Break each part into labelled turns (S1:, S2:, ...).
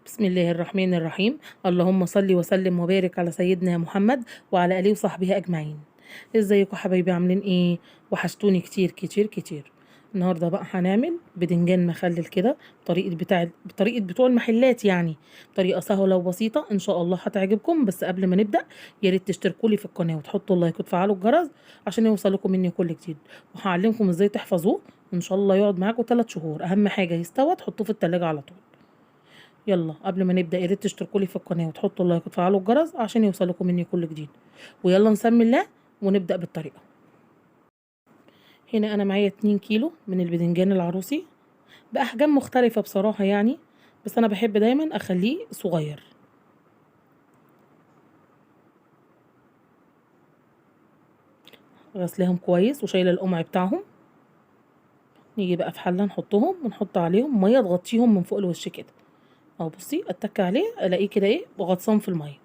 S1: بسم الله الرحمن الرحيم. اللهم صل وسلم وبارك على سيدنا محمد وعلى آله وصحبه أجمعين. ازيكم حبايبي؟ عاملين ايه؟ وحشتوني كتير كتير كتير. النهارده بقى هنعمل بدنجان مخلل كده بطريقة بتوع المحلات، يعني طريقه سهلة وبسيطة ان شاء الله هتعجبكم. بس قبل ما نبدا يا ريت تشتركوا لي في القناة وتحطوا اللايك وتفعلوا الجرس عشان يوصلكم مني كل جديد، وهعلمكم ازاي تحفظوه ان شاء الله يقعد معاكم 3 شهور. اهم حاجة يستوى تحطوه في التلاجة على طول. يلا قبل ما نبدا يا ريت تشتركوا لي في القناة وتحطوا اللايك وتفعلوا الجرس عشان يوصلكم مني كل جديد. ويلا نسمي الله ونبدا بالطريقة. هنا انا معايا 2 كيلو من البدنجان العروسي باحجام مختلفة بصراحة يعني، بس انا بحب دايما اخليه صغير. غسلهم كويس وشايله القمع بتاعهم. نيجي بقى في حله نحطهم ونحط عليهم مية تغطيهم من فوق الوش كده اهو. بصي اتك عليه الاقيه كده ايه غطسان في المية.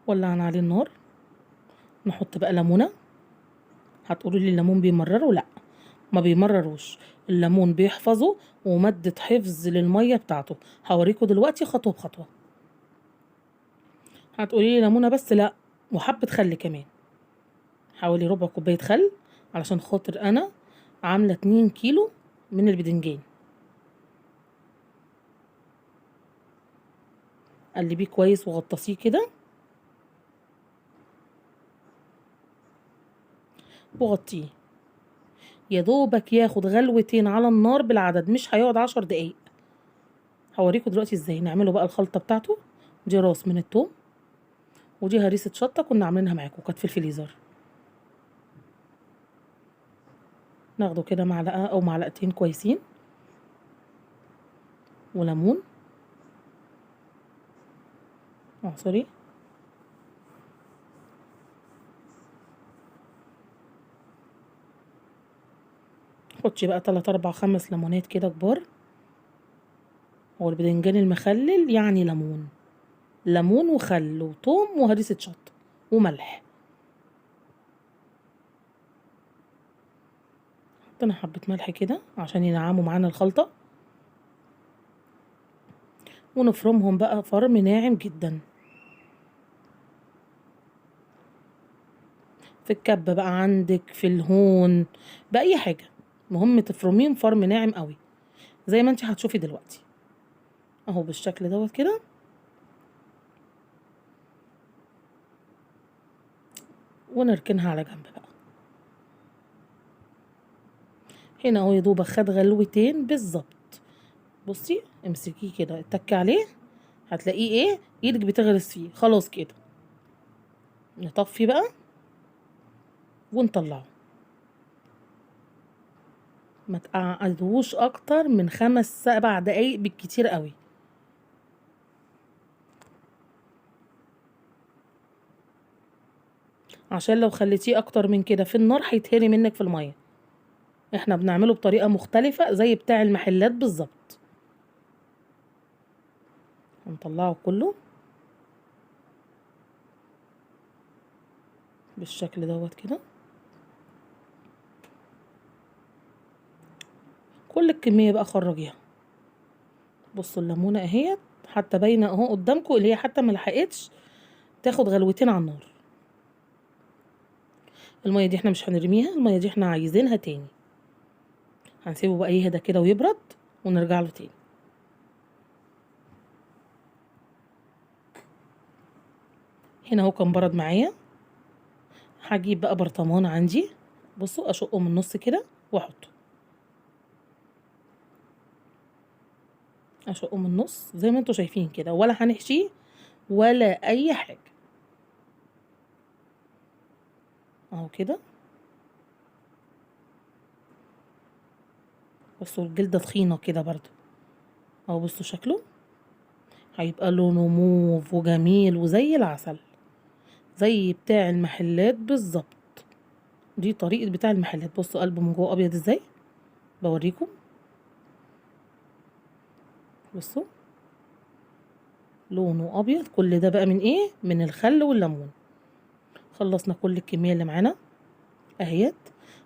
S1: ولعنا عليه النار. نحط بقى ليمونه. هتقولوا لي الليمون بيمرره؟ لا ما بيمرروش، الليمون بيحفظه ومادة حفظ للمية بتاعته. هوريكم دلوقتي خطوة بخطوة. هتقولي لي ليمونه بس؟ لا، وحبه خل كمان، حوالي ربع كوباية خل، علشان خاطر انا عامله 2 كيلو من البدنجان. قلبية كويس وغطسيه كده وغطيه. يا دوبك ياخد غلوتين على النار بالعدد، مش هيقعد 10 دقايق. هوريكم دلوقتي ازاي نعمله بقى الخلطة بتاعته. دي راس من التوم، ودي هريسه شطه كنا عاملينها معاكم كانت في الفريزر. ناخده كده معلقه او معلقتين كويسين، وليمون سوري، حطي بقى 3 4 5 ليمونات كده كبار. هو البدنجان المخلل يعني ليمون، ليمون وخل وثوم وهريسه شطه وملح. حطينا حبه ملح كده عشان ينعموا معانا الخلطة، ونفرمهم بقى فرم ناعم جدا. في الكبه بقى عندك، في الهون، باي حاجة، المهم تفرميهم فرم ناعم قوي زي ما انت هتشوفي دلوقتي اهو بالشكل دوت كده. ونركنها على جنب بقى. هنا اهو يا دوبك خد غلوتين بالظبط. بصي امسكيه كده اتكي عليه، هتلاقيه ايه ايدك بتغرس فيه. خلاص كده نطفي بقى ونطلعه. ما تقعدوش اكتر من 5 7 دقايق بالكتير قوي. عشان لو خليتيه اكتر من كده في النار هيتهري منك في المية. احنا بنعمله بطريقة مختلفة زي بتاع المحلات بالظبط. هنطلعه كله بالشكل دوت كده. كل الكمية بقى خرجيها. بصوا الليمونه اهي حتى باينة اهو قدامكم، اللي هي حتى ما لحقتش تاخد غلوتين على النار. المية دي احنا مش هنرميها، المية دي احنا عايزينها تاني. هنسيبه بقى يهدى كده ويبرد ونرجع له تاني. هنا اهو كان برد معايا. هجيب بقى برطمان عندي، بصوا اشقه من النص كده واحطه، اشقه من النص زي ما انتوا شايفين كده، ولا هنحشيه ولا اي حاجة اهو كده. بصوا الجلدة تخينة كده برضو اهو. بصوا شكله هيبقى لونه موف وجميل وزي العسل، زي بتاع المحلات بالظبط. دي طريقه بتاع المحلات. بصوا قلبه من جوه ابيض ازاي، بوريكم. بصوا لونه ابيض. كل ده بقى من ايه؟ من الخل والليمون. خلصنا كل الكمية اللي معانا اهيت،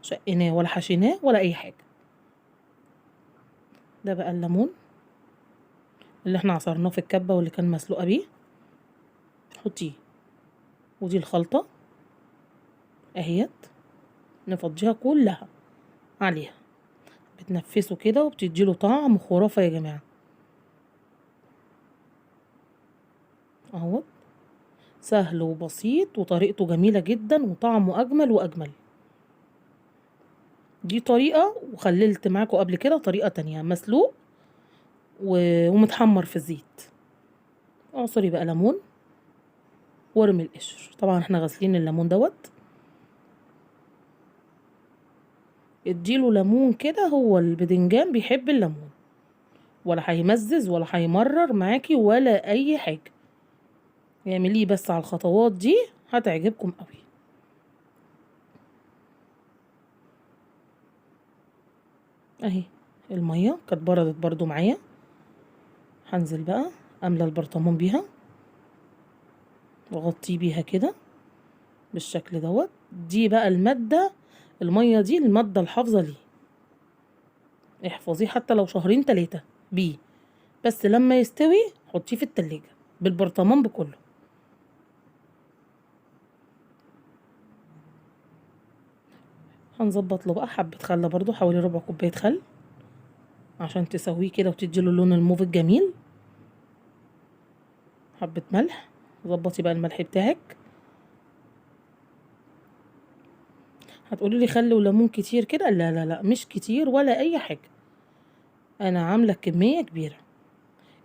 S1: شقيناه ولا حشيناه ولا اي حاجة. ده بقى الليمون اللي احنا عصرناه في الكبة واللي كان مسلوقة بيه، حطيه. ودي الخلطة اهيت، نفضيها كلها عليها، بتنفسه كده وبتديله طعم خرافة يا جماعة اهوت. سهل وبسيط وطريقته جميلة جدا وطعمه اجمل واجمل. دي طريقة، وخللت معاكم قبل كده طريقة تانية مسلوق ومتحمر في الزيت. اعصري بقى ليمون وارمي القشر، طبعا احنا غاسلين الليمون دوت. اديله ليمون كده، هو البدنجان بيحب الليمون، ولا هيمزز ولا هيمرر معاكي ولا اي حاجة. اعمليه بس على الخطوات دي هتعجبكم قوي. اهي المية كانت بردت برضو معايا، هنزل بقى املى البرطمان بيها واغطيه بيها كده بالشكل دوت. دي بقى المادة، المية دي المادة الحافظة ليه، احفظيه حتى لو شهرين 3 بيه، بس لما يستوي حطيه في التلاجة بالبرطمان بكله. هنظبط له بقى حبة خل برضو، حوالي ربع كوباية خل عشان تسويه كده وتديله اللون الموف الجميل. حبة ملح، ظبطي بقى الملح بتاعك. هتقولي لي خل وليمون كتير كده؟ لا لا لا، مش كتير ولا اي حاجة، انا عاملة كمية كبيرة.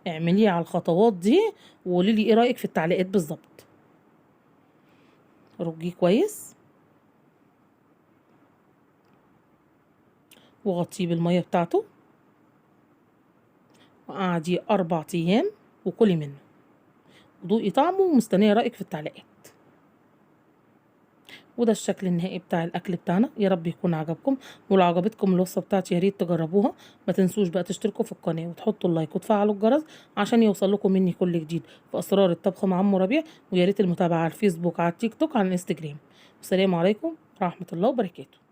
S1: اعمليه على الخطوات دي وقولي لي ايه رأيك في التعليقات بالظبط. رجيه كويس وغطيه بالمية بتاعته، وقعديه 4 أيام وكلي منه ودوقي طعمه، ومستنية رأيك في التعليقات. وده الشكل النهائي بتاع الأكل بتاعنا، يا رب يكون عجبكم، ولو عجبتكم الوصفة بتاعتي يا ريت تجربوها. ما تنسوش بقى تشتركوا في القناة وتحطوا اللايك وتفعلوا الجرس عشان يوصل لكم مني كل جديد في أسرار الطبخ مع أم ربيع. ويا ريت المتابعة على الفيسبوك، على التيك توك، على الانستجرام. والسلام عليكم ورحمة الله وبركاته.